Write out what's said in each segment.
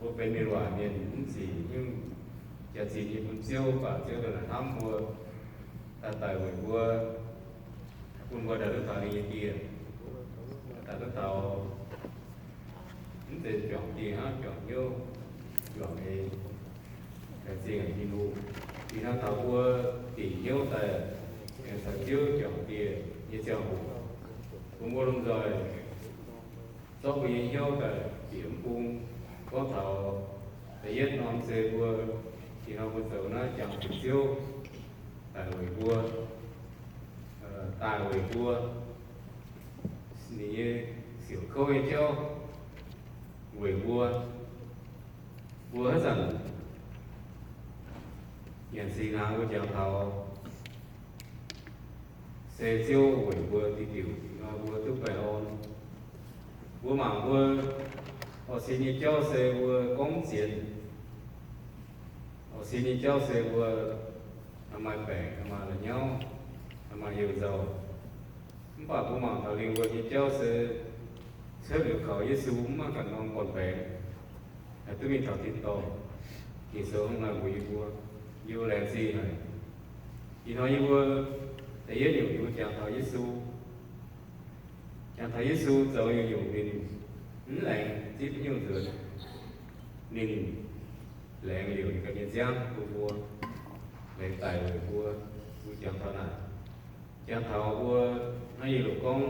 Mbuo benx mienh waac mienh mv sic nyungc, jaax-zinh nyei bun Ziouv, mv baac Ziouv daaih hnamv mbuo, daaih daic weic mbuo, bun mbuo daaih duqv taux ninh nyei dieh, daaih duqv taux mv zeiz juangc dieh hnangv, juangc hnyouv, juangc ei, laengz zingh haic Tin-Hungh. Ih hnoi taux mbuo dingc hnyouv daaih aengx caux Ziouv juangc dieh nyei ziangh hoc, bun mbuo lomh nzoih zorqv mbuo nyei hnyouv daaih bieqc mv bung. Gorngv taux da'yietv norm se mbuo, ih hnoi mbuo zoux naaiv jangx zuqc Ziouv daic weic mbuo, daaih weic mbuo, ninh nyei siouc kouv nyei jauv weic mbuo. Mbuo haaix zanc nyanc singx hnaangx mbuo jangx taux se Ziouv weic mbuo diuc diuc nor mbuo duqv baengh orn. Mbuo mangc mbuo orqv sin nyei jauv se mbuo gorngv mv sienx. Orqv sin nyei jauv se mbuo maaih baengc, maaih la'nyauv, maaih you nzauh. Mv baac mbuo mangc taux lingh wuonh nyei jauv se cuotv liuz kaux Yesu mv maaih ganh norm gorn-baengx haih duqv mingh taux tin-dorngh. Ging-Sou hnangv naaiv mbuox yie mbuo, yie mbuo laengz zingh haic. Ih hnoi yie mbuo da'yietv nyungc yie mbuo jangx taux Yesu. Jangx taux Yesu zoux nyungc-nyungc ninh mv laengz zipv nyungc nzuonx. Ninh laengz liouc ninh ganh nyei nziaamv bun mbuo, laengz daic weic mbuo. Mbuo jangx taux naaic, jangx taux mbuo, naaiv yie loc gorngv,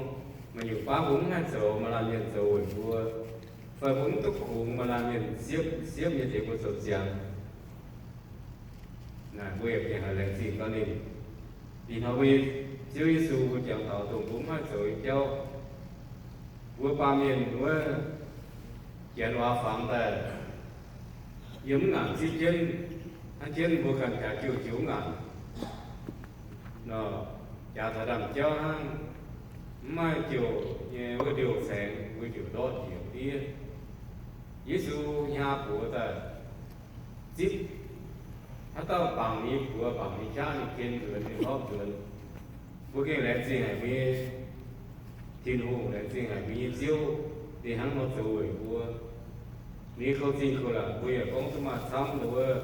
maaih nyungc baav mbuo mv haih zoux, maaih laanh mienh zoux weic mbuo, fai mbuo mv duqv kungx, maaih laanh mienh siepv siepv nyei tengx mbuo zoux ziangx. Naaic mbuo yaac gengh haiz laengz zingh gorngv ninh. Ih hnoi mbuo nyei Ziouv Yesu mbuo jangx taux dongh mbuo mv haih zoux nyei jauv. Mbuo baamh mienh wuov, janx waac fangx daaih, yiem mv ngaanc zipv jienv, hnangv jienv mbuo ganh jaax jouh ziouc mv ngaanc nor, jaax taux ndaamv-jauv hnangv, mv maaih jouh nyei wuov ndiouh saengx, mbuo ziouc ndortv njiec ndiev. Yesu hnyaax buoz daaih zipv haaix dauh bangc ninh nyei buoz, bangc ninh qaqv, ninh ken nzuonx, ninh horpv nzuonx. Mbuo gengh laengz zingh haic mbuo nyei Tin-Hungh, laengz zingh haic mbuo nyei Ziouv, ninh hnangv nor zoux weic mbuo. Ninh nyei kouv-zingh kouv-laangc mbuo yaac gorngv duqv maaih camv wuov,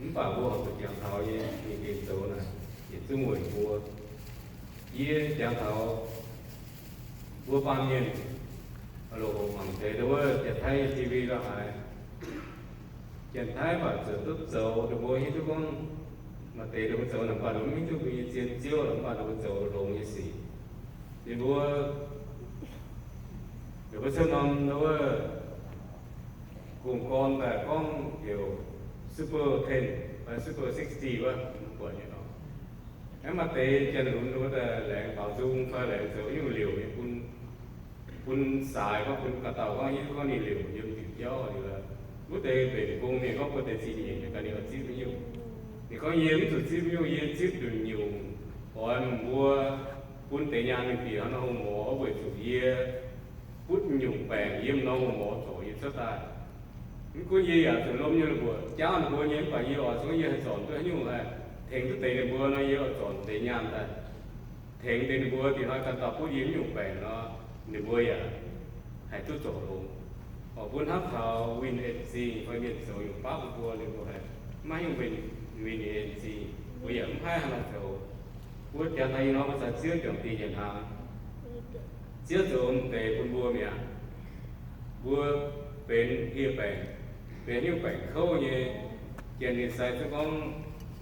mv baac mbuo horpc zuqc jangx taux nyei, ninh gengh zoux naaic yietc zungv weic mbuo. Yie jangx taux mbuo baamh mienh loc hoc mangc deix wuov Janx-Taiv nyei T V la'haaix. Janx-Taiv baac zuotc duqv zoux, ninh mbuo hiuv duqv gorngv maaih deix ninh mbuo zoux naaic, mv baac ninh mbuo mv hiuv duqv mbuo nyei zien Ziouv, mv baac ninh mbuo zoux longx nyei sic. Ninh mbuo, ninh mbuo cuotv norm wuov gong-gorn daaih gorngv heuc Super Ten fai Super Sixty wuov, mv buatc nyei nor. Aengx maaih deix janx-lunx wuov daaih laengz baaux nzung fai laengz zoux nyungc liouc nyei bun, bun saaix gorngv, bun ganh dauh gorngv, hiuv gorngv ninh liouc yiem diuc jauv liuz, wuov deix mbenc gong mienh gorngv mbuo deix zinh nyeic ganh ninh oix zipv nyungc. Ninh gorngv, yie mv zuqc zipv nyungc, yie zipv nduqc nyungc oix mbuo bun deix nyaanh mingh bieqc norm hungh morz, weic zuqc yie butv nyungc baengc yiem norm hungh morz zorc yie cuotv daaih. Mv gunv yie yaac zuqc lomh nyei la'buoc jaauv ninh mbuo nyei, mv baac yie oix zuqc yie haih zornc duqv haaix nyungc haih tengx duqv deix ninh mbuo nor, yie oix zornc deix nyaanh daaih tengx deix ninh mbuo, dingc hnoi ganh dauh butv yie mv nyungc baengc nor, ninh mbuo yaac haih duqv zorc longx. Oc, mbuo hnamv taux win-en zingh fai mienh zoux nyungc baav bun mbuo, ninh mbuo haih maiv nyungc win-en zingh, mbuo yaac mv haih haaix nor zoux. Mbuo jangx taux ih hnoi mbuo caux Ziouv juangc dieh nyanc hnaangx. Ziouv zoux m'deix bun mbuo mi'aqv. Mbuo benx hieh baengc, benx hnyouv baengc kouv nyei, janx ninh sai zungv gorngv,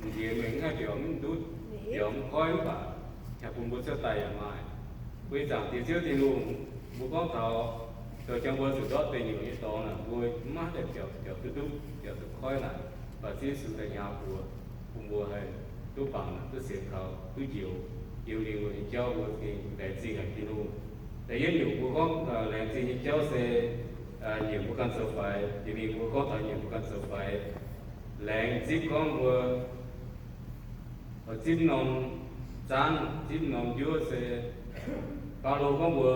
m'nziex mengh mv haih mbiauz mv ndutv, mbiauz mv koiv mv baac, haih bun mbuo cuotv daaih yaac maaih. Mbuo nyei Zaangc Diex Ziouv Tin-Hungh, mbuo gorngv taux zoux jangx mbuo zuqc ndortv deic nyuoqc nyei dorngx naaic, mbuo mv maaih daaih mbiauz, mbiauz duqv ndutv, mbiauz duqv koiv naaic, baac Ziouv Yesu daaih hnyangx mbuo, bun mbuo haih duqv bangc, duqv sienx kaux, duqv njoux, yiem lingh wuonh nyei jauv mbuo gengh laengz zingh haic Tin-Hungh. Da'yietv nyungc mbuo gorngv laengz zingh nyei jauv se nyiemc mbuo ganh zoux faix. Jiex mingh mbuo gorngv taux nyiemc mbuo ganh zoux faix, laengz zipv gorngv mbuo zipv norm zaanv, zipv norm njuov se Baulo gorngv mbuo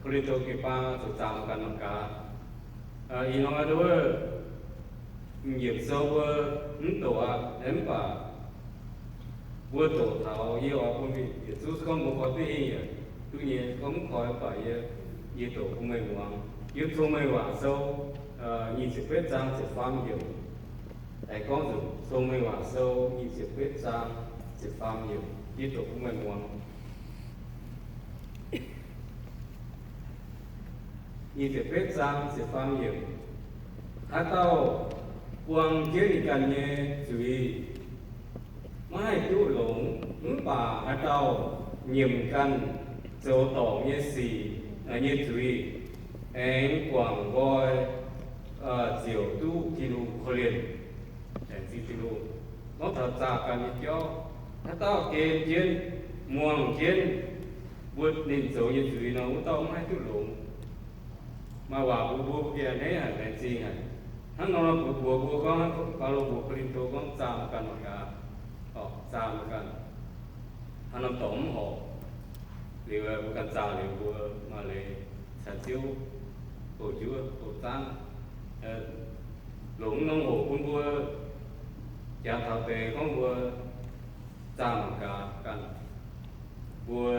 Ko^lin^to jiu-baang zuqc zaangc ganh mangc gaax. Ih hnoi nduov, nyiemc sou mbuo mv doqc aqv, mv baac mbuo doqc taux yie oix bun yietc zungv gorngv mbuo koi duqv hingh yaac duqv nyei, gorngv mv koi mv baac yie, yie doqc bun meih muangx. Yie tong meih waac sou, nyic ziepc betv zaang ziepc faam yiemc. Aengx gorngv nzunc Cong-Mengh Waac Sou nyic ziepc betv zaang ziepc faam yiemc, yie doqc bun meih muangx. Nyic ziepc betv zaang ziepc faam yiemc. Haaix dauh buang jienv ninh ganh nyei zuiz, maiv haih duqv longx, mv baac haaix dauh nyiemc ganh zoux dorngc nyei sic, nyei zuiz, aengx guangc nqoi, ziouc duqv Tin-Hungh korv-lienh. Laengz zingh Tin-Hungh. Gorngv taux zaah ganh nyei jauv, haaix dauh gen jienv, muangx jienv, mbuo ninh zoux nyei zuiz nor, wuov dauh maiv haih duqv longx. Maaih waac mbuox mbuo, mbuo gengh a'hneiv haic, laengz zingh haic. Hnangv nor mbuox mbuox mbuo gorngv, Baulo mbuox Ko^lin^to gorngv, zaah meih ganh mangc gaax, zaah meih ganh, haaix norm dorngx mv horpc. Liuz mbuo ganh zaah liuz, mbuo maaih leiz caux Ziouv bouh njuov bouh zaangv, longc norm hoc bun mbuo jangx taux deix gorngv mbuo zaah mangc gaax ganh. Mbuo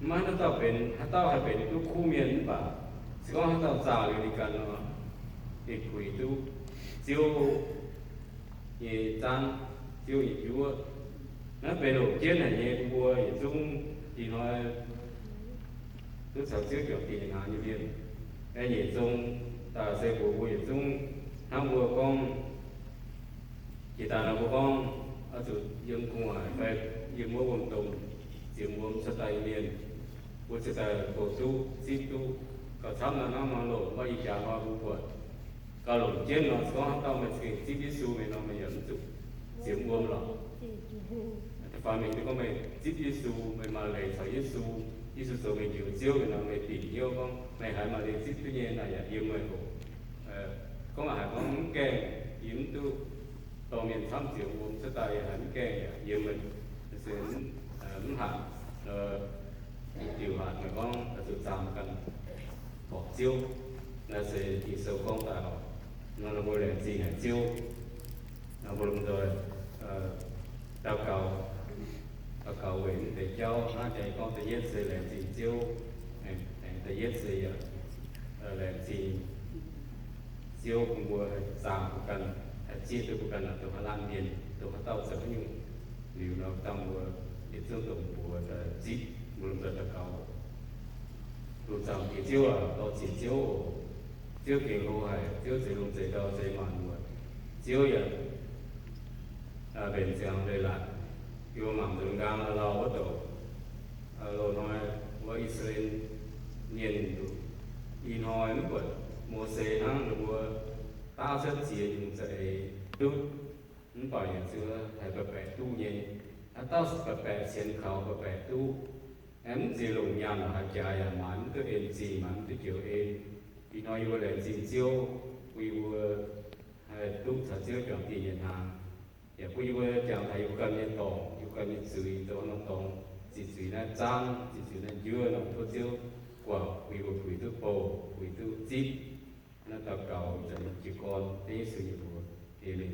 maiv haaix dauh benx, haaix dauh haih benx duqv kuv mienh mv baac se gorngv haaix dauh zaah liuz ninh ganh nor, ninh puix duqv Ziouv nyei zaangv, Ziouv nyei njuov. Naaiv benx hoqc jienv haic nyei, mbuo yietc zungv ih hnoi duqv caux Ziouv juangc diqc hnaangx nyei mienh, nyeic zong daaih se mbuox mbuo yietc zungv hnangv mbuo gorngv, jiex daaih nor mbuo gorngv, oix zuqc yiem gu'nguaaic fai yiem wuov wuom-domh ziemx wuom cuotv daaih nyei mienh, mbuo cuotv daaih bouh duqv, zipv duqv. Gauh camv naaiv hnangv nor longc, mv baac ih jaax nor mbuo buatc gauh longc jienv nor, se gorngv haaix dauh meih za'gengh zipv Yesu meih nor, meih yaac mv zuqc ziemx wuom lorqc. Da'faanh mingh gorngv meih zipv Yesu, meih maaih leiz caux Yesu, Yesu zoux meih njoux Ziouv meih nor, meih bieqc hnyouv gorngv meih haiz maaih leiz zipv duqv nyei naaic yaac yiem meih oc. Gorngv haiz gorngv mv gaengh, yie mv duqv dorh mienh camv ziouc wuom cuotv daaih, yie haiz mv gaengh yaac yiem meih, se mv hatc diuc hatc meih gorngv oix zuqc zaam ganh horpc Ziouv. Naaiv se Ging-Sou gorngv daaih oc. Nor mbuo laengz zingh haic Ziouv. Nor mbuo lomh nzoih daux gaux, daux gaux weic mv deix jauv hnangv jaax gorngv da'yietv se laengz zingh Ziouv, aengx da'yietv se yaac laengz zingh Ziouv bun mbuo haih zaam mbuo ganh, haih zieqv duqv mbuo ganh naaic dongh haaix laanh mienh, dongh haaix dauh zoux haaix nyungc. Liuz nor dangh mbuo yietc zungv dongh mbuox daaih zipv, mbuo lomh nzoih daux gaux. Lungh zaangc Diex Ziouv aac, dorh ziec Ziouv oc. Ziouv gengh hlo haic, Ziouv zeix lungh zeix ndau zeix maanc muotc. Ziouv yaac mbenc ziangx leiz-latc. Yie mbuo mangc nzunc nqaang lauh lauh wuov douc, loz-hnoi wuov I^saa^laa^en Mienh nduqc, ih hnoi mv buatc Mose hnangv, ninh mbuo daav cuotv ziex nyungc za'eix duqv, mv baac yaac zuqc haiz baeqc baeqc duqv nyei. Haaix dauh baeqc baeqc sienx kaux baeqc baeqc duqv, mv ziex longc nyaanh lorqc, haaix jaax yaac maaiz mv duqv en zingh, maaiz mv duqv joux en. Ih hnoi yie mbuo laengz zingh Ziouv, bun yie mbuo haih duqv caux Ziouv juangc dieh nyei hnaangx. Yaac bun yie mbuo jangx taux yie mbuo ganh nyei dorngc, yie mbuo ganh nyei zuiz, zoux norm dorngx, ziqc zuiz naaiv zaangv, ziqc zuiz naaiv njuov nor, tov Ziouv guangc bun yie mbuo puix duqv bouh, puix duqv zipv. Naaiv daux gaux zanc jiez gorn dengv Yesu nyei mbuox. Aamen.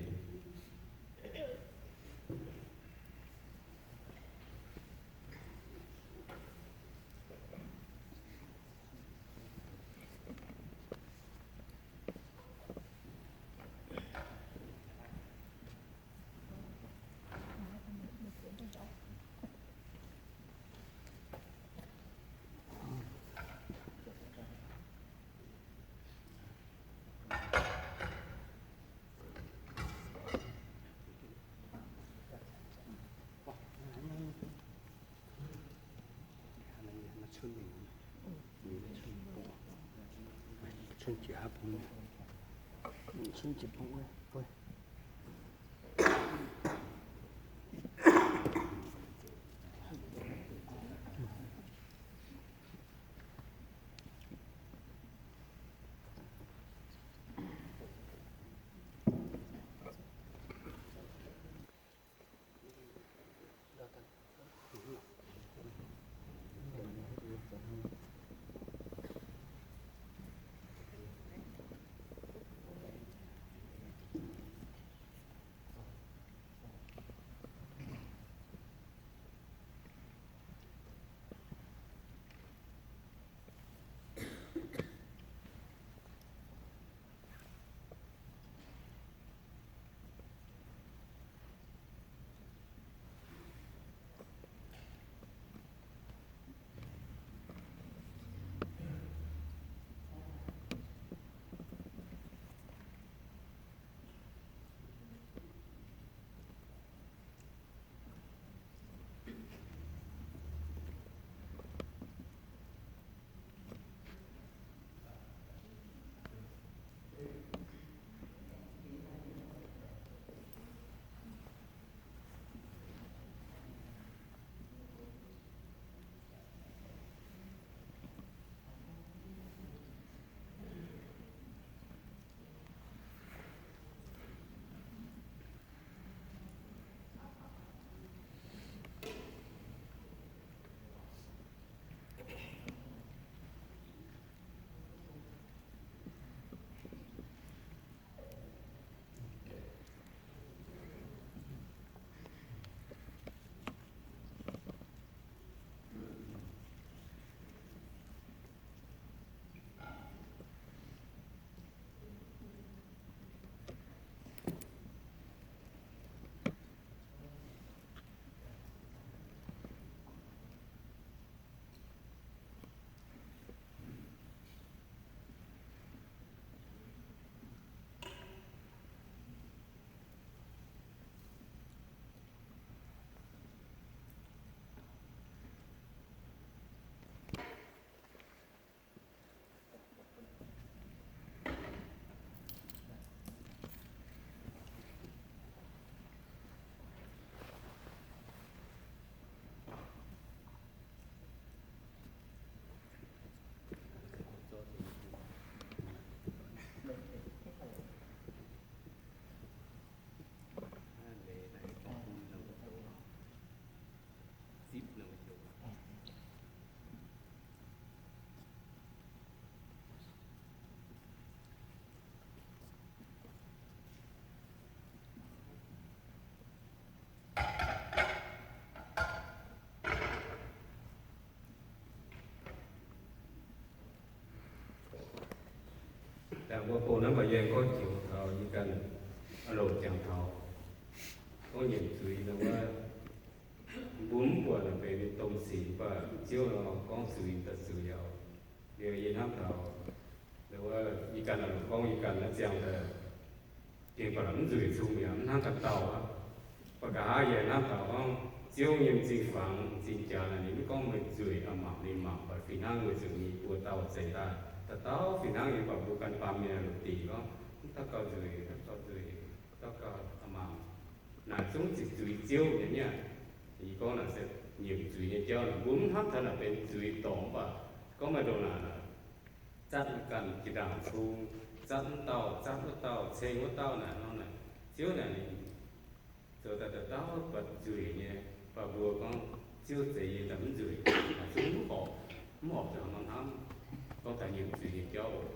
Mbuo bung naaiv mbaac yie gorngv joux taux yie ganh a'loc jangx taux gorngv nyiemc zuiz nor wuov, mbuo mv buatc naaic benx domh sic, mv baac Ziouv nor gorngv zuiz daaih zuiz aqv. Liuz yie hnamv taux wuov, yie ganh a'loc gorngv yie ganh naaiv ziangh daaih gengh baac mv nzueic cung yaac mv hnangv ganh dauh aqv. Mv baac nqa'haav yie hnamv taux gorngv Ziouv nyei m'zing fangx m'zing jaax naaic, ninh mv gorngv meih nzueic a'maah, ninh maah, mv baac fih hnangv weic zuqc ninh buo dauh zeix daaih. Dauh dauh fih hnangv nyei, mv baac mbuo ganh baamh mienh lungh dingc gorngv mv dauh gauh nzueic, dauh gauh nzueic, dauh gauh a'maah. Naaic zungv ziqc zuiz Ziouv nyei niaa. Yie gorngv naaic se nyiemc zuiz nyei jauv naaic, mbuo mv hnamv taux naaic benx zuiz dorngc, mv baac gorngv maaih ndongc naaic, zatv ganh jiex ndaangc cung, zatv wuov dauh, zatv wuov dauh, ceng wuov dauh naaic nor naaic, Ziouv naaic ninh zoux daaih dauh dauh buatc nzueic nyei, mv baac mbuo gorngv Ziouv zeix yie daaih mv nzueic, naaic zungv mv horpc, mv horpc zuqc norm hnamv gorngv taux nyiemc zuiz nyei jauv oc.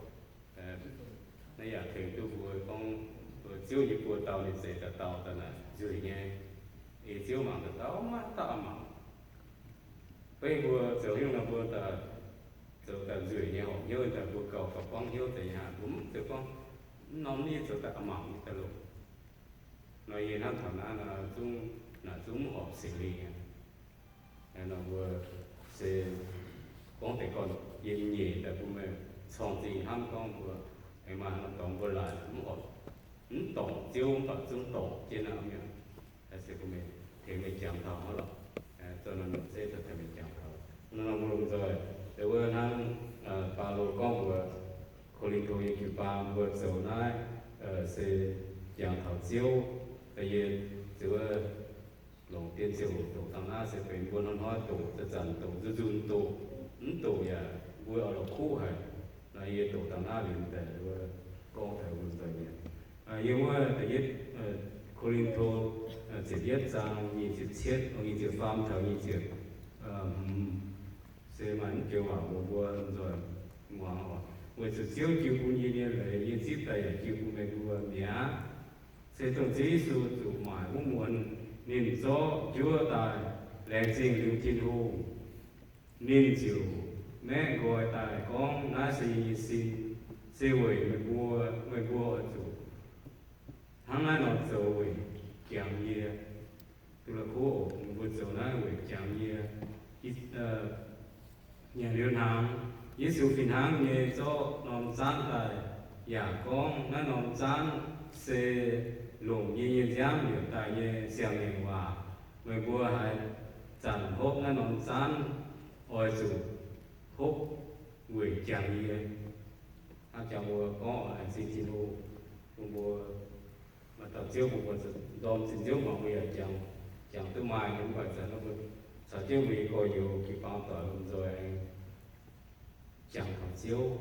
Naaiv yaac tengx duqv mbuo gorngv, mbuo Ziouv nyei buo dauh ninh zeix dauh dauh daaih naaic nzueic nyei. Ei Ziouv mangc dauh dauh maiv dauh a'maah. Beiv mbuo zoux haaix nyungc nor mbuo daaih zoux daaih nzueic nyei horpc hnyouv daaih, mbuo gauh gauh buangv hnyouv deix nyei aqv. Mbuo mv zoux gorngv mv norm ni zoux daaih a'maah nyei daaih loh. Nor yie hnamv taux naaiv nor zungv, naaic zungv mv horpc Singx Lingh aqv. Nor mbuo se gorngv deix gorn-baeqc nyeic daaih bun meih corng zingh hnamv gorngv mbuo aengx maaih haaix norm dorngx mbuo laaic mv horpc, mv dorngc Ziouv mv baac zungv dorngc jienv naaiv mi'aqv. Se bun meih tengx meih jangx taux hnangv lorqc. Zoux nor nongc zeiv zoux tengx meih jangx taux. Nor mbuo lomh nzoih deix wuov hnangv Baulo gorngv mbuox Ko^lin^to nyei jiu-baang mbuo zoux naaiv se jangx taux Ziouv. Yie zoux wuov longc dien ziouc doqc dangh naaiv se benx mbuo hnoi-hnoi doqc, zanc-zanc doqc, nzunc-nzunc doqc, mv doqc yaac mbuo oix lorz kuv haic. Nor yie doqc dangh naaiv liuz daaih wuov gorngv taux mbuo nzoih mienh. Yiem wuov da'yietv Ko^lin^to ziepc yietv zaang nyic ziepc cietv, nyic ziepc faam taux nyic ziepc hmz se maaih mv joux waac mbuox mbuo nzoih muangx oc. Weic zuqc Ziouv jiu bun yie nyei leiz, yie zipv daaih yaac jiu bun meih mbuo mi'aqv. Se dongh Ziouv Yesu zuqc maaic wuov muonz ninh zorqv njuov daaih laengz zingh liuz Tin-Hungh, ninh ziouc maeqv nqoi daaih gorngv, naaiv se yie nyei sin, se weic meih mbuo, meih mbuo oix zuqc hnangv naaiv nor zoux weic jangx yie. Duqv la'kuqv oc, mbuo zoux naaiv weic jangx yie. Nyanc liuz hnaangx, Yesu fih hnangv nyei zorqv norm zaanv daaih yaac gorngv, naaiv norm zaanv se longc yie nyei nziaamv liepc daaih nyei siang-ngaengc waac. Meih mbuo haaix zanc hopv naaiv norm zaanv, oix zuqc hopv weic jangx yie. Hnangv jangx mbuo gorngv laengz zingh Tin-Hungh bun mbuo. Maaih dauh Ziouv bun mbuo ndorm zinh nziouv muangx mbuo yaac jangx, jangx duqv maaih nyei, mv baac zanc naaiv mbuo caux jienv mbuo nyei gorx-youz jiu-baang doic lomh nzoih aengx jangx taux Ziouv.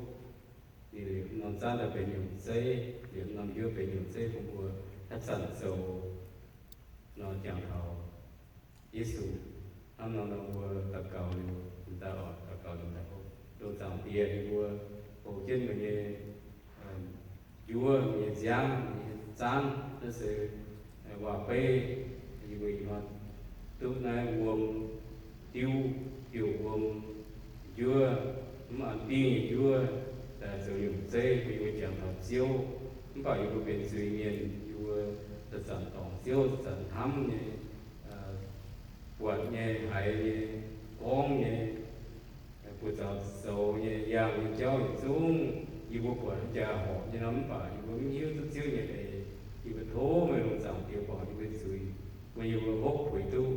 Ninh liepc norm zaanv daaih benx nyungc zeiv, liepc norm njuov benx nyungc zeiv bun mbuo haaix zanc zoux nor jangx taux Yesu. Hnangv nor nor mbuo daux gaux liuz daaih oc, daux gaux liuz daaih hopv. Lungh zaangc Diex, yie mbuo houx jienv meih nyei njuov, meih nyei nziaamv, meih nyei zaanv, naaiv se waac-beiv, yie mbuo ih hnoi duqv naaiv wuom diuv, biouv wuom njuov, mv an dingh nyei njuov, daaih zoux nyungc zeiv bun yie mbuo jangx taux Ziouv. Mv baac yie mbuo benx zuiz-mienh, yie mbuo zanc-zanc dorngc Ziouv, zanc-zanc hnamv nyei, buatc nyei, haiz nyei, gorngv nyei, buoz-zaux zoux nyei, yangh nyei jauv yietc zungv yie mbuo buatc jaax horpc nyei nor, mv baac yie mbuo mv hiuv duqv Ziouv nyei eix. Yie mbuo tov meih lungh zaangc Diex borqc yie mbuo zuiz, bun yie mbuo hopv puix duqv,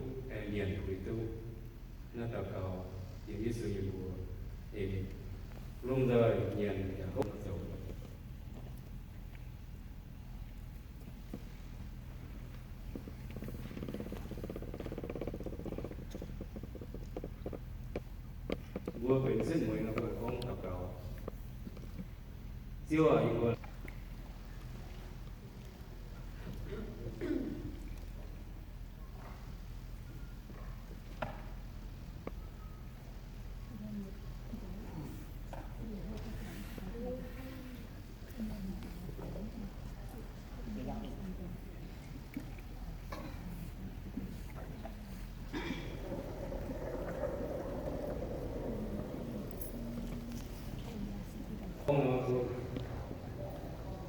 nyanc puix duqv. Naaiv daux gaux yiem Yesu nyei mbuox. Aamen. Lungh nzoih nyanc yaac hopv zoux. Mbuo benx setv mueiz nor, mbuo gorngv daux gaux. Ziouv aac, yie mbuo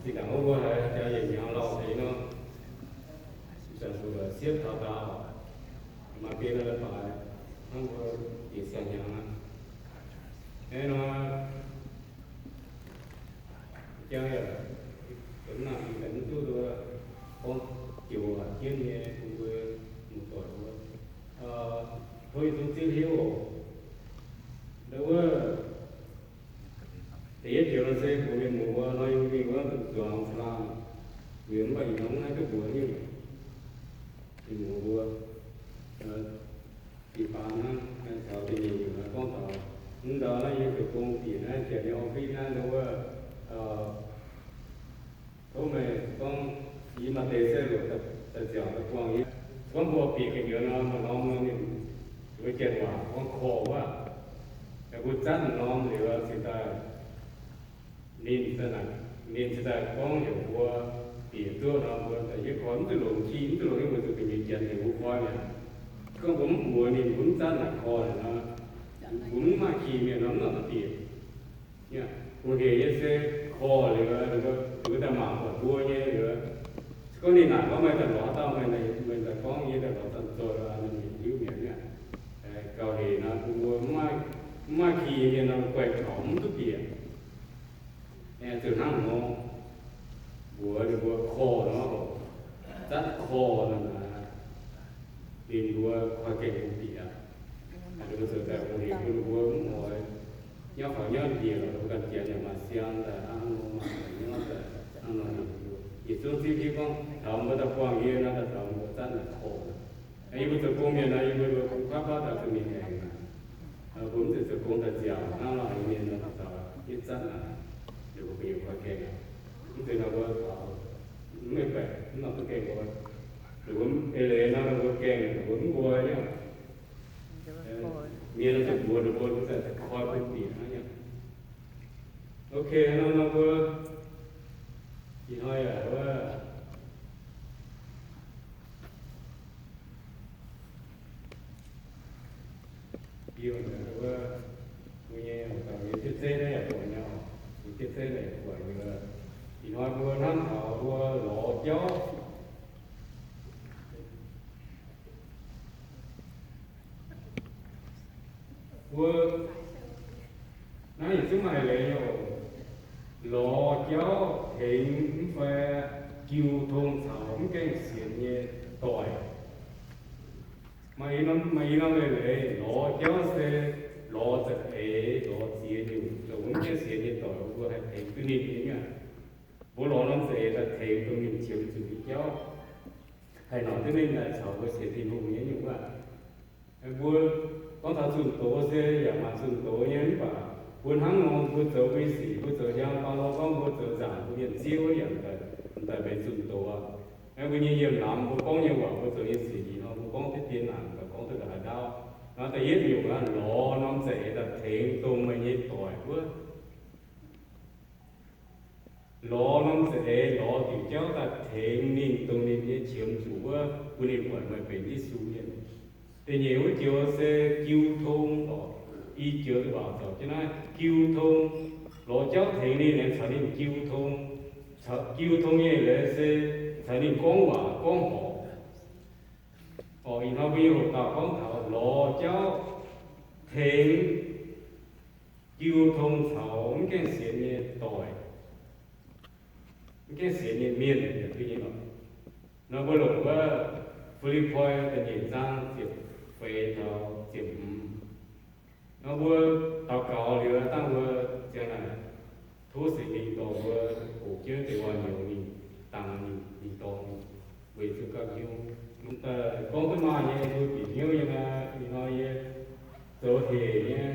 Zinh ndaangc wuov mbuo haiz jaax yietc hnyangx lauh deix nor, siepv taux daauh, maaih biei nor la'baaix hnangv mbuo yietc siang hnyangx aqv. Hnangv nor, jang yaac mv nangc mv duqv gorngv joux waac jienv nyei bun mbuo muoz-doic mbuo tov yietc zungv zipv hiuv oc. Ndau wuov da'yietv joux nor se mbuox mienh muoz nor, yie mbuo mingh wuov zuangx flaan, mbuo mv baac ih hnoi mv haih duqv mbuox nyungc. Mienh muoz mbuo, jiu-baang hnangv, taux da'nyeic nyungc gorngv taux mv ndau naaiv yie zoux gong bieqc naaiv janx nyei office naaiv ndau wuov, tov meih gorngv yie maaih deix se luoqc daaih nziaauc daaih buangh yie. Gorngv mbuo bieqc ga'nyiec nor, maaih norm nor ninh mbuo janx waac gorngv korv wuov, mbuo zatv norm liuz cingx daaih ninh, ninh cingx daaih gorngv heuc mbuo bieqc duqv nor, mbuo daaih yie korv mv zuqc longc ki, mv zuqc longc nyei, mbuo zuqc ga'nyiec janx heuc mbuo koi mi'aqv. Gorngv mbuo mv mbuox ninh, mbuo mv zatv naaic korv naaic nor, mbuo mv maaih ki mienh nor mv nor duqv bieqc. Bungx hec nyei se korv liuz, ninh mbuo daaih mangc buatc mbuo nyei liuz, se gorngv ninh naaic gorngv meih daaih lorz dauh, meih daaih gorngv yie daaih lorz zanc zoih, ninh mingh hiuv mi'aqv. Gauh hec nor bun mbuo mv maaih ki nyei mienh nor guaih taux mv duqv bieqc. Zuqc hnangv nor mbuox ninh mbuo korv nor, zatv korv nor naaic, ninh mbuo koi gaengh bun bieqc aqv. Ninh mbuo zoux daaih bungx hec bun ninh mbuo mv oix nyauv faaux nyauv njiec lorqc, mbuo ganh janx yaac maaih siang daaih hnangv nor, maaih nor daaih hnangv nor. Yietc zungv zipv hiuv gorngv taux mbuo daaih buangh yie nor, daaih taux mbuo zatv naaic korv. Yie mbuo zoux gong mienh nor, yie mbuo bun kuaaiv baav daaih bun ninh aengx naaic, mbuo mv zeiz zoux gong daaih nziaauc hnangv nor, mienh nor daaih yietv zatv naaic, ninh mbuo gu'nyuoz koi gaengh. Mv zeiz nor mbuo taux mv meih baeqc mv nor duqv gaengh nqoi. Ninh mbuo eix leiz nor ninh mbuo gaengh, ninh mbuo mv nqoi nyei. Mienh nor zuqc mbuox ninh mbuo, ninh mbuo daaih koi bun bieqc hnangv nyei. Ok, hnangv nor mbuo ih hnoi yaac wuov, yie wuov, mbuo nyei daux nyei jienv zeiv naaiv yaac buatc nyei oc. Nyei jienv zeiv naaic buatc nyei. Ih hnoi mbuo hnamv taux mbuo lorz jauv. Mbuo naaiv yietc zungv maaih leiz nyei oc. Lorz jauv tengx mv fai jiu tong caux mv gaengh sienx nyei doic. Maaih i norm, maaih i norm leiz-leiz lorz jauv se lorz za'eix, lorz ziex nyungc, zoux mv gaengh sienx nyei doic, mbuo haih tengx duqv ninh nyei aqv. Mbuo lorz norm za'eix daaih tengx dongh ninh qiemx zuqc nyei jauv, haih noic duqv ninh daaih caux mbuo sienx Tin-Hungh nyei nyungc wuov. Mbuo gorngv taux zunh doz se yaac maaih zunh doz nyei, mv baac mbuo hnangv nor mbuo zoux mbuo nyei sic, mbuo zoux hnyangx, Baulo gorngv mbuo zoux nzaangc bun mienh zieqv wuov yaac daaih, daaih benx zunh doz aqv. Mbuo nyei yiem lamz mbuo gorngv nyei waac, mbuo zoux nyei sic, ih hnoi mbuo gorngv deix dienx naanc, gorngv duqv nqa'haav ndaauv. Nor da'yietv nyungc aqv, lorz norm za'eix daaih tengx dongh meih nyei doic wuov. Lorz norm za'eix, lorz diuc jauv daaih tengx ninh, dongh ninh nyei qiemx zuqc wuov, bun ninh buatc meih benx Yesu mienh. Da'nyeic wuov joux se jiu tong oc. I joux waac zorc jienv naaiv jiu tong, lorz jauv tengx ninh aengx caux ninh jiu tong. Jiu tong nyei leiz se caux ninh gorngv waac gorngv horc. Oc, ih hnoi mbuo nyei hoc dauh gorngv taux lorz jauv tengx jiu tong caux mv gaengh sienx nyei doic, mv gaengh sienx nyei mienh yietc diuh nyei lorqc. Nor mbuo longc wuov Fi^lipv^poi da'nyeic zaang ziepc feix taux ziepc hmz. Nor mbuo daux gaux liuz dangh mbuo ziangh naaic tov Singx Lingh dorh mbuo hoqc jienv deix waac-nyouz mingh dangx ninh, mingh dorng ninh, weic zuqc gapv hnyouv. Gorngv duqv maaih nyei mbuo bieqc hnyouv nyei naaiv, ih hnoi yie zoux hec nyei,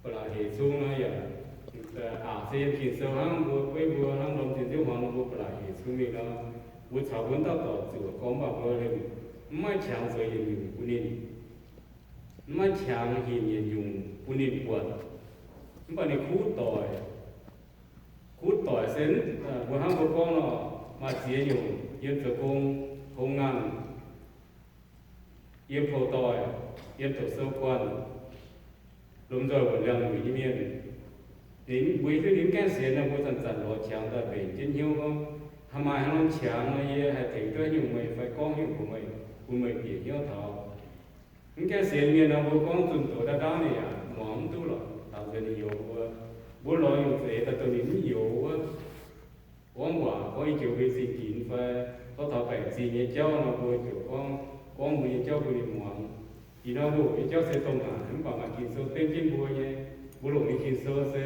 ba'laqc hec cung nor yaac aqc se yiem Ging-Sou hnangv, mbuo beiv mbuo hnangv lorm zinh nziouv hmuangx nor mbuo ba'laqc hec cung mingh nor, mbuo caux mbuo dauh dorc zuoqc gorngv mv baac mbuo mv maiv qangx zoux yietc nyungc bun ninh, mv maiv qangx hinc yietc nyungc bun ninh buatc. Mv baac ninh kuv doic, kuv doic se mbuo hnangv mbuo gorngv nor, maaih ziex nyungc yiem zoux gong, hong nganh, yiem pou doic, yiem doqc sou guanh, lomh nzoih wuonc liangx-nyuic nyei mienh, Ninh mbuo hiuv duqv ninh mv gaengh sienx nor, mbuo zanc-zanc lorz qangx daaih mbenc jienv hnyouv gorngv, haaix maaih haaix norm qangx nor, yie haih tengx duqv haaix nyungc meih fai gorngv haaix nyungc mbuox meih, bun meih bieqc hnyouv taux. Mv gaengh sienx mienh nor, mbuo gorngv zunh doz daav ndaauv ninh yaac muangx mv duqv lorqc. Taux nzunc ninh youx mbuo, mbuo lorz nyungc zeiz daaih dongh ninh mv youx wuov. Gorngv waac gorngv i joux mbuo zingh ginx fai gorngv taux baengc zingh nyei jauv nor, mbuo ziouc gorngv, gorngv mbuo nyei jauv bun ninh muangx. Ih hnoi mbuo hoqc nyei jauv se dongh naaic, mv baac maaih Ging-Sou dengv jienv mbuo nyei. Mbuo longc nyei Ging-Sou se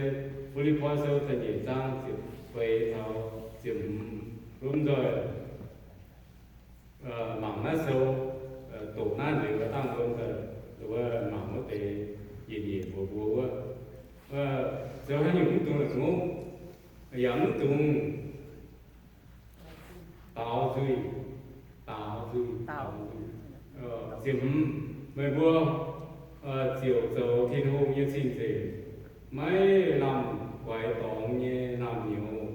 Fi^lipv^poi Sou da'nyeic zaang ziepc feix taux ziepc hmz. Mbuo nzoih mangc naaiv sou, doqc naaiv nzengc wuov dangh mbuo nzoih mangc wuov deix yietc nyeic mbuox mbuo wuov, zoux haaix nyungc mv dungx la'ngopv, yaac mv dungx daaux nzuih, daaux nzuih, daaux nzuih. Ziepc hmz, meih mbuo ziouc zoux Tin-Hungh nyei cing-nzengc, maiv lamh guaix dorngx nyei naamh nyouz.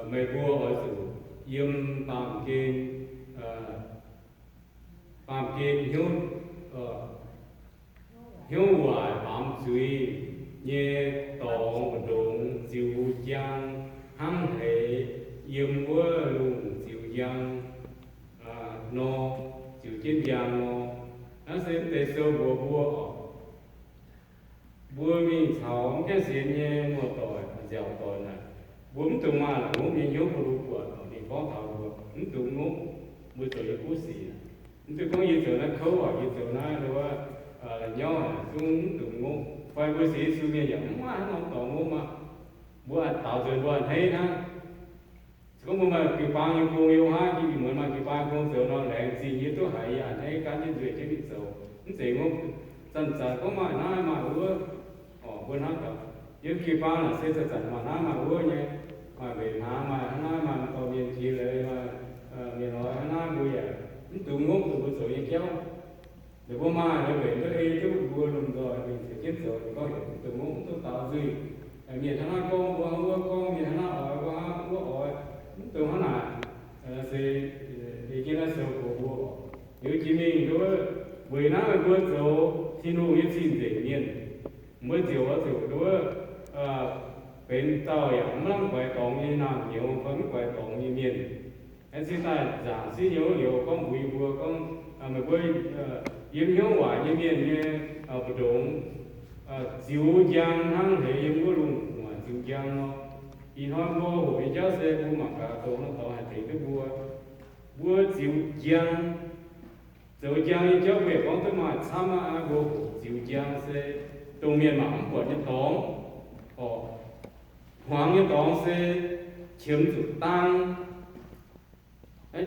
Meih mbuo oix zuqc yiem baamh gen, baamh gen hnyouv, hnyouv waaic baamz zuiz nyei dorngx mbu'ndongx ziux njang hnangv heix yiem wuov lungh ziux njang nor, ziux jienv njang nor. Naaiv se mv deix sou mbuox mbuo oc. Mbuo mingh caux mv gaengh sienx nyei muoz-doic, nziaauc doic naaic, mbuo mv dungx maaih la'ngopv nyei hnyouv bun mbuo buatc. Ninh gorngv taux mbuo mv dungx ngopv mbuo zoux nyei kuv sic. Mv dungx gorngv yie zoux naaiv kouv aac, yie zoux naaiv wuov, la'nyauv aac, zungv mv dungx ngopv. Fai mbuo sienx Yesu mienh yaac mv maaih haaix norm dorngx ngopv aqv. Mbuo daaux nzuonx mbuo a'hneiv hnangv. Se gorngv mbuo maaih jiu-baang nyei gong, yiem wuov haav jiex ih muonz maaih jiu-baang gong zoux nor, laengz zingh yie duqv haiz yie a'hneiv gaanv jienv nzueic jienv mingh zoux. Mv zeiz ngopv. Zanc-zanc gorngv maaih naaiv maaih wuov, mbuo hnamv taux yiem jiu-baang naaic se zanc-zanc maaih naaiv maaih wuov nyei, maaih mbenc hnaangx, maaih hnangv naaiv, maaih dorh mienh jiex leiz, maaih mienh lorz hnangv naaiv, mbuo yaac mv dungx ngopv dongh mbuo zoux nyei jauv. Ninh mbuo maaih ninh mbenc duqv ei duqv mbuo lomh nzoih mingh ziouc jienv zoux, ninh gorngv heuc mv dungx ngopv, mv dungx daaux nzuih. Mienh hnangv naaiv gorngv mbuo hnangv wuov gorngv, mienh hnangv naaiv oix mbuo hnangv wuov oix, mv dungx hnangv naaic. Se ei jienv naaiv sou mbuox mbuo oc. Liuz jiex mingh nduov, weic naaiv meih mbuo zoux Tin-Hungh nyei cing-nzengc mienh, mbuo ziouc oix zuqc nduov benx dauh yaac mv lamh guaix dorngx nyei naamh nyouz fai mv guaix dorngx nyei mienh. Aengx cingx daaih nzaangc sieqv nyei wuov nyouz gorngv mbuox yie mbuo gorngv, meih mbuo yiem hnyouv waaic nyei mienh nyei mbu'ndongx ziux njang hnangv heix yiem wuov lungh muonc ziux njang nor. Ih hnoi mbuo hoqc nyei jauv se mbuo mangc gaax dongh wuov dorngx haih tengx duqv mbuo. Mbuo ziux njang, zoux njang nyei jauv mbuo yaac gorngv duqv maaih camv aqv. Mbuo hoqc ziux njang se dongh mienh mangc mv buatc nyei dorngx oc. Hmuangx nyei dorngx se qiemx zuqc dang,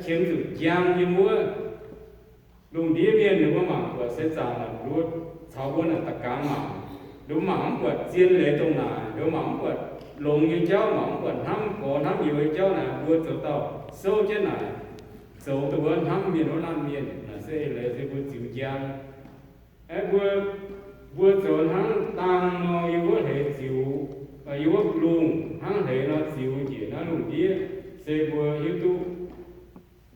qiemx zuqc njang yiem wuov. Lungh ndiev mienh ninh mbuo mangc buatc se zaangc naaic, mbuo caux mbuo naaic da'gangx mangc, ninh mbuo mangc mv buatc zien leiz dongh naaic, ninh mbuo mangc mv buatc longx nyei jauv, mangc mv buatc hnamv gorx hnamv youz nyei jauv naaic, mbuo zoux dauh souv jienv naaic, zoux dongh wuov hnamv mienh wuov laanh mienh. Naaic se eix leiz se mbuo ziux njang. Aeqv, mbuo, mbuo zoux hnangv dang nor, yiem wuov hleix ziux, yiem wuov lungh hnangv hleix nor ziux njiec naaiv lungh ndiev, se mbuo hiuv duqv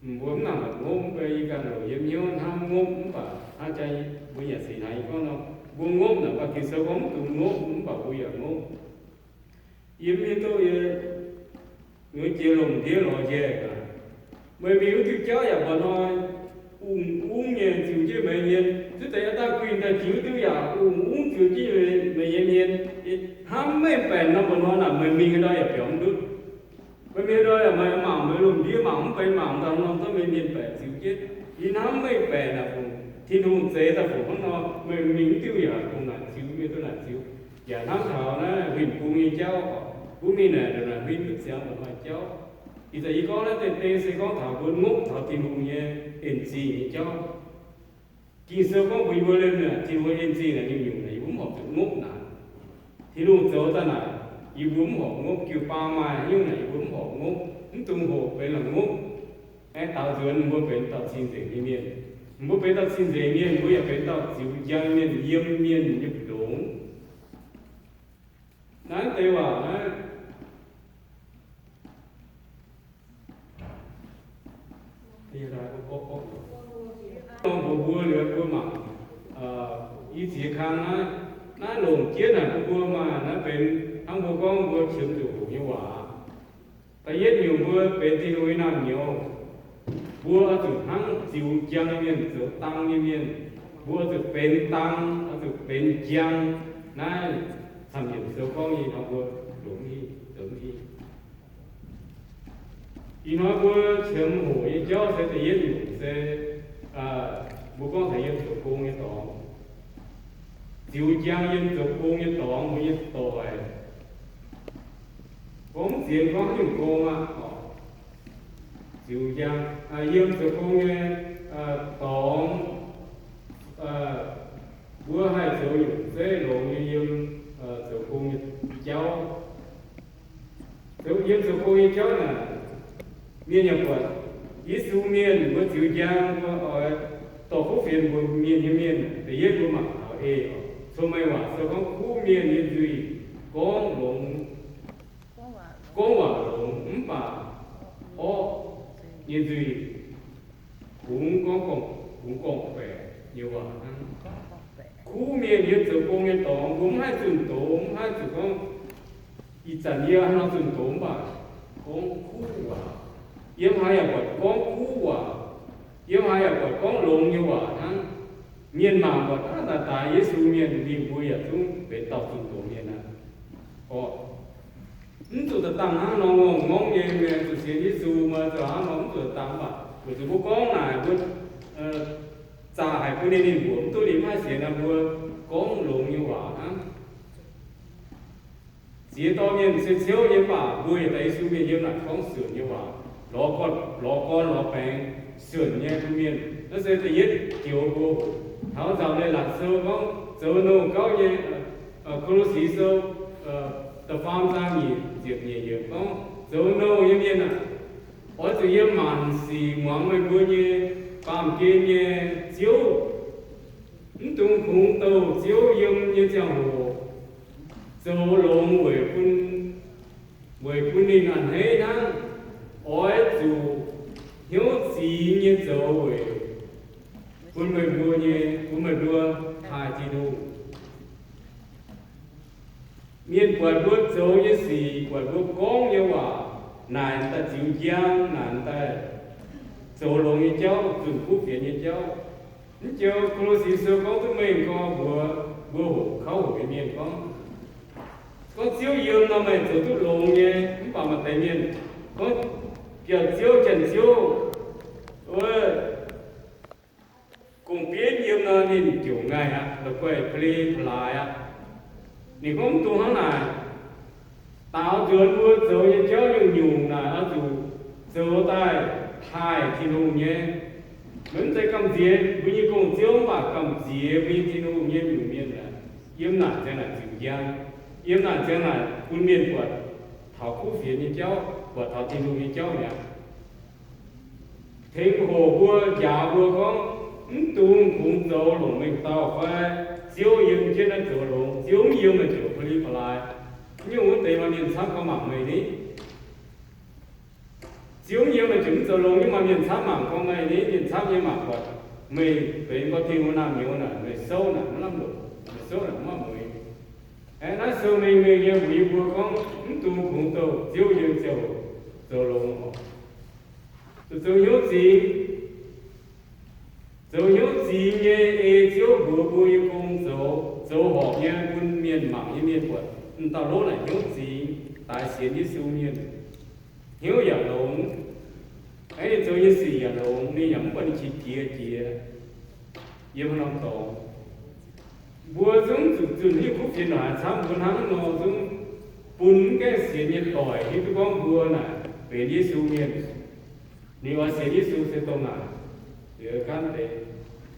mbuo mv nangc la'ngopv. Mv baac yie ganh loc yiem hnyouv hnamv ngopv, mv baac hnangv jaax mbuo nyanc sic hnaangx yie gorngv nor, mbuo ngopv naaic, mv baac Ging-Sou gorngv mv dungx ngopv, mv baac mbuo yaac ngopv. Yie mv hiuv duqv yie nyuoz jiex lungh ndiev lorz njaih gaax, meih mingh wuov diuh jauv yaac mba'hnoi ungx-ungx nyei ziux jienv meih nyei hmien. Zuov deix aav dangh guinh daaih jiex wuov diuh yaac ungx-ungx ziux jienv meih nyei hmien. Hnamv mengh baeqc norm mba'hnoi naaic meih mingh ndau yaac biaux mv ndutv. Meih mingh ndau yaac meih mangc meih lungh ndiev mangc mv benx, mangc daaih norm zungv meih mienh baeqc ziux jienv. Yie hnamv mengh baeqc naaic fungc Tin-Hungh zeix daaih fungc hnangv nor, meih mingh wuov diuh yaac dongh naaic ziux, mingh duqv naaic ziux. Yaac hnamv taux naaiv huin bung nyei jauv oc. Mbuo mingh naaic ndongc naaic huin mbuo ziangx mba'hnoi jauv. Ih zanc yie gorngv naaiv deix deix se gorngv taux mbuo ngopv taux Tin-Hungh nyei en-zingh nyei jauv. Ging-Sou gorngv mbuox yie mbuo liemh naaic, Tin-Hungh en-zingh naaic nyungc-nyungc naaic yie mbuo mv horpc zuqc ngopv naaic. Tin-Hungh zoux daaih naaic, yie mbuo mv horpc ngopv. Jiu-baang maaih haaix nyungc naaic yie mbuo mv horpc ngopv, mv dungx hoqc benx la'ngopv. Aengx daaux nzuonx mbuo benx dauh cing-nzengc nyei mienh. Mbuo benx dauh cing-nzengc mienh, mbuo yaac benx dauh ziux njang mienh, yiem mienh nyei mbu'ndongx. Naaiv deix waac naaiv Nor mbuox mbuo liuz mbuo mangc i ziex kang naaiv, naaiv longc jienv naaic bun mbuo maaih naaiv benx Mbuo gorngv mbuo qiemx zuqc hoqc nyei waac. Da'yietv nyungc, mbuo benx Tin-Hungh nyei naamh nyouz, mbuo oix zuqc hnangv ziux njang nyei mienh, zoux dang nyei mienh. Mbuo oix zuqc benx dang, oix zuqc benx njang. Naaiv camv-nyungc sou gorngv nyei nor, mbuo longc mv hingh, zoux mv hingh. Ih hnoi mbuo qiemx hoqc nyei jauv se da'yietv nyungc se, mbuo gorngv taux yiem zoux gong nyei dorngx. Ziux njang yiem zoux gong nyei dorngx, mbuo nyei doic. Gorngv mv sienx gorngv haaix nyungc gong aqv, ziux njang yiem zoux gong nyei dorngx, mbuo haih zoux nyungc zeiv longx nyei yiem zoux gong nyei jauv. Yiem zoux gong nyei jauv naaic, mienh yaac buatc Yesu mienh, mbuo ziux njang, mbuo oix dorh kuv fienx mbuox mienh nyei mienh, da'yietv mbuo mangc taux ei oc, cong-mengh waac se gorngv kuv mienh nyei nzuih gorngv longx, gorngv waac longx, mv baac orqv nyei nzuih kungx gorngv, kungx gorngv-baeqc nyei waac hnangv. Kuv mienh yiem zoux gong nyei dorngx, mbuo mv haih zunh doz, mv haih zuqc gorngv, ih zanc yie hnangv nor zunh doz mv baac gorngv kuv waac. Yiem haaix yaac buatc gorngv kuv waac. Yiem haaix yaac buatc gorngv longx nyei waac hnangv. Mienh mangc buatc aqv, daaih daaih Yesu mienh, ninh mbuo yaac zungv benx dauh zunh doz mienh aqv. Orqc, mv zuqc daaih dangh hnangv nor ngorngv-ngorngv nyei, mienh zuqc sienx Yesu mv zuqc hnangv nor, mv zuqc daaih dangh mv baac weic zuqc mbuo gorngv naaic, mbuo zaqc haic bun ninh, ninh mbuox mv duqv ninh mv haih sienx naaic, mbuo gorngv longx nyei waac hnangv. Ziex dauh mienh se ciouv nyei mv baac mbuo yietc daaih Yesu mienh yiem naaic gorngv suonc nyei waac, lorz gorn, lorz gorn lorz baengx, suonc nyei bun mienh. Naaiv se da'yietv joux mbuo hoqc. Taux nzauc leiz-latc sou gorngv zoux nouh gauv nyei, Ko^lo^si sou da'faam zaang nyic ziepc nyeic yiemc gorngv, zoux nouh nyei mienh aah! Oix zuqc yiem maanc sic muangx meih mbuo nyei baamh gen nyei ziouv. Mv dungx kungx douh ziouv yiem nyei ziangh hoc zoux longx weic bun, weic bun ninh a'hneiv hnangv. Oix zuqc hnyouv zingx nyei zoux weic bun meih mbuo nyei, bun meih mbuo taaih Tin-Hungh. Mienh buatc mbuo zoux nyei sic, buatc mbuo gorngv nyei waac, naaic daaih ziux njang, naaic daaih zoux longx nyei jauv, zunh kuv fienx nyei jauv. Mv joux Ko^lo^si sou gorngv duqv mengh gorx mbuox mbuo hoqc, kauv hoqc nyei mienh gorngv, gorngv Ziouv yiem nor meih zoux duqv longx nyei. Mv baac maaih deix mienh gorngv, biauv-ziouv, janx-ziouv wuov, gong-bienv yiem nor ninh ziouc ngaih aqv, la'guaih pa'li pa'laaix aqv. Ninh gorngv mv dungx hnangv naaic. Daaux nzuonx mbuo zoux nyei jauv nyungc-nyungc naaic oix zuqc zoux daaih taaih Tin-Hungh nyei. Maiv zeiz gamh nziex mbuo nyei gong-ziouv, mv baac gamh nziex mbuo nyei Tin-Hungh nyei nyungc mienh aah, yiem naaic ziang naaic ziux njang, yiem naaic ziang naaic bun mienh buatc taux kuv fienx nyei jauv, buatc taux Tin-Hungh nyei jauv mi'aqv. Tengx hoc mbuo, njaaux mbuo gorngv, mv dungx kungx zoux longc mengh dauh fai Ziouv yiem jienv naaiv zoux longx. Ziouv mv yiem meih ziouc pa'li pa'laaix. Nyungc wuov deix maaih mienh camv gorngv mangc meih ni. Ziouv mv yiem meih ziouc mv zoux longx nyei. Maaih mienh camv mangc gorngv meih ni. Mienh camv nyei mangc buatc meih benx gorngv Tin-Hungh naamh nyouz naaic, meih souv naaic mv lamh longc, meih souv naaic mv maaih mueix. Aeqv, naaiv sou mengh mengh nyei mbuox yie mbuo gorngv mv dungx kungx douh Ziouv yiem ziangh hoc zoux longx oc. Zuqc zoux hnyouv zingx. Zoux hnyouv zingx nyei ei Ziouv mbuox mbuo nyei gong zoux, zoux horpc nyei bun mienh mangc nyei mienh buatc m'dauh lov naaic hnyouv zingx, daaix sienx Yesu mienh. Hnyouv yaac longx. Aeqv, ninh zoux nyei sic yaac longx, ninh yaac mv buatc ninh qiex jiez jiex yiem haaix norm dorngx. Mbuo zungv zuqc zunh hiuv kuv fienx lorqc, haaix camv mbuo hnangv nor zungv bun mv gaengh sienx nyei doic hiuv duqv gorngv mbuo naaic benx Yesu mienh. Ninh oix sienx Yesu se dongh naaic, liuz gaanv deix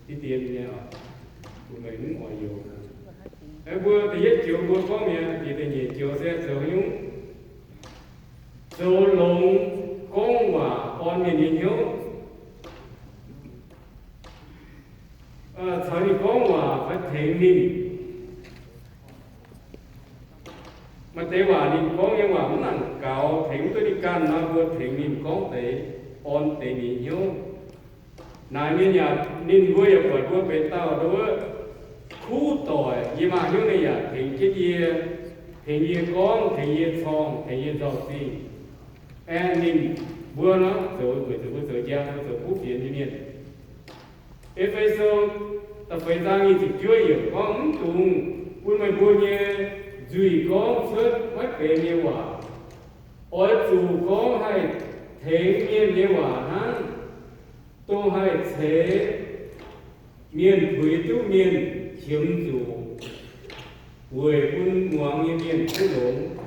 diqv dien nyei oc, bun meih mv oix youx. Aeqv, mbuo da'yietv joux mbuo gorngv mi'aqv, da'nyeic joux se zoux haaix nyungc? Zoux longx, gorngv waac orn mienh nyei hnyouv. Caux ninh gorngv waac fai tengx ninh. Maaih deix waac ninh gorngv nyei waac mv nangc gaux, tengx mv duqv ninh ganh nor, mbuo tengx ninh gorngv deix, orn deix ninh hnyouv. Naaic ninh yaac, ninh mbuo yaac buatc mbuo benx dauh nduov kuv doic, yie maaih hnyouv ninh yaac tengx jienv yie. tengx yie gorngv, tengx yie corng, tengx yie nzauh zingh. Aengx ninh mbuo nor zoux, weic zuqc mbuo zoux njang, mbuo zoux kuv fienx nyei mienh. E^fe^so da'feix zaang nyic ziepc juov yiemc gorngv, mv dungx bun meih mbuo nyei nzuih gorngv cuotv maiv benx nyei waac. Oix zuqc gorngv haih tengx mienh nyei waac hnangv, dongh haih ceix mienh puix duqv mienh qiemx zuqc, weic bun muangx nyei mienh duqv longx.